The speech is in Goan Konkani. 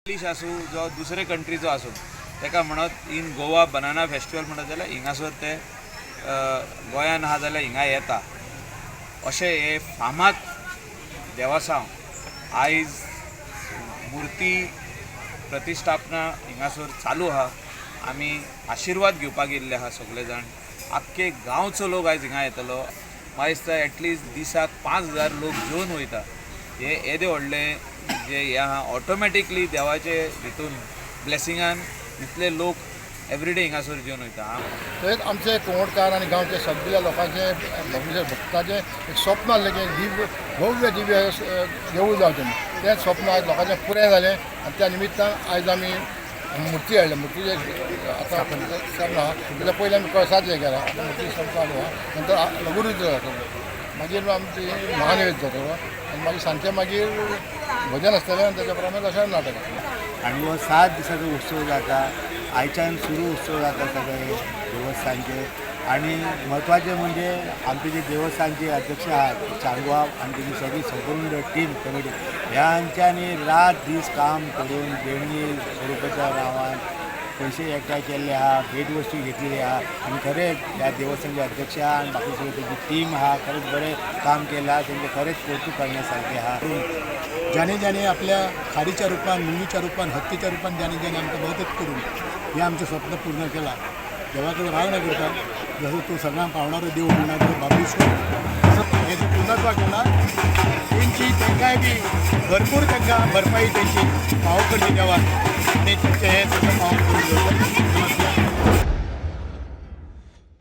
इंग्लीश आसूं जावं दुसरे कंट्रीचो आसूं, ताका म्हणत इन गोवा बनाना फेस्टिवल म्हणत जाल्यार हिंगासर ते गोंयान आहा जाल्यार हिंगा येता. अशें हें फामाद देवसांव आयज मुर्ती प्रतिश्ठापना हिंगासर चालू आहा. आमी आशिर्वाद घेवपाक येयल्ले आहा सगळे जाण. आख्खे गांवचो लोक आयज हिंगा येतलो. म्हाका दिसता एटलिस्ट दिसाक 5000 लोक जेवन वयता. हे येदें व्हडलें जे हें आहा, ऑटोमॅटिकली देवाचे हितून ब्लेसिंगान इतले लोक एवरीडे हिंगासर जेवन वयता. तशेंच आमचे कुंवडकार आनी गांवचे सगळ्या लोकांचे, भक्ताचें एक स्वप्न आसलें की दिव्य, भव्य दिव्य देवूळ जावचें म्हूण. तें स्वप्न आयज लोकांचें पुरें जालें आनी त्या निमित्तान आयज आमी मुर्ती हाडल्या. मुर्तीचे आतां स्थापना आहा. तेच्या पयलीं आमी कळसाचें हें केलां. आतां मुर्ती स्थापना चालू आहा. नंतर लघुरुद्र जातलो, मागीर आमची महानिवेद जातलो आनी मागीर सांजचें मागीर भजन आसतलें आनी तेच्या प्रमाणे दशा नाटक आसतलें. आनी हो 7 दिसाचो उत्सव जाता. आयच्यान सुरू उत्सव जाता सगळे देवस्थानचे. आनी म्हत्वाचें म्हणजे आमचे जे देवस्थानचे अध्यक्ष आहात चांगवा आनी तेजी सगळी संपूर्ण टीम कमिटी ह्यांच्यानी रात दीस काम करून देणगी स्वरुपाच्या नांवान पयशे एकठांय केल्ले आहा, भेटवस्तू घेतलेली आहा. आनी खरेंच ह्या देवस्थानचे अध्यक्ष आहा आनी बाकी सगळी तेजी टीम आहा, खरेंच बरें काम केलां. तेंचें खरेंच कौतूक करण्या सारकें आहा. ज्याने ज्याने आपल्या खारीच्या रूपान, मुंगीच्या रूपान, हत्तीच्या रूपान ज्याने ज्याने आमकां मदत करून हे आमचें स्वप्न पूर्ण केलां, देवा कडेन मागणें करता, जसो तूं सगळ्यांक पावणारो देव म्हणटा तो बाबलेश्वर, तसो हें जें पूर्णत्वा केलां तेंची तांकांय बी भरपूर तांकां भरपाई तेंची फावो करची देवान आनी तेंचें हें सगळें फावो करून दवरता. नमस्कार.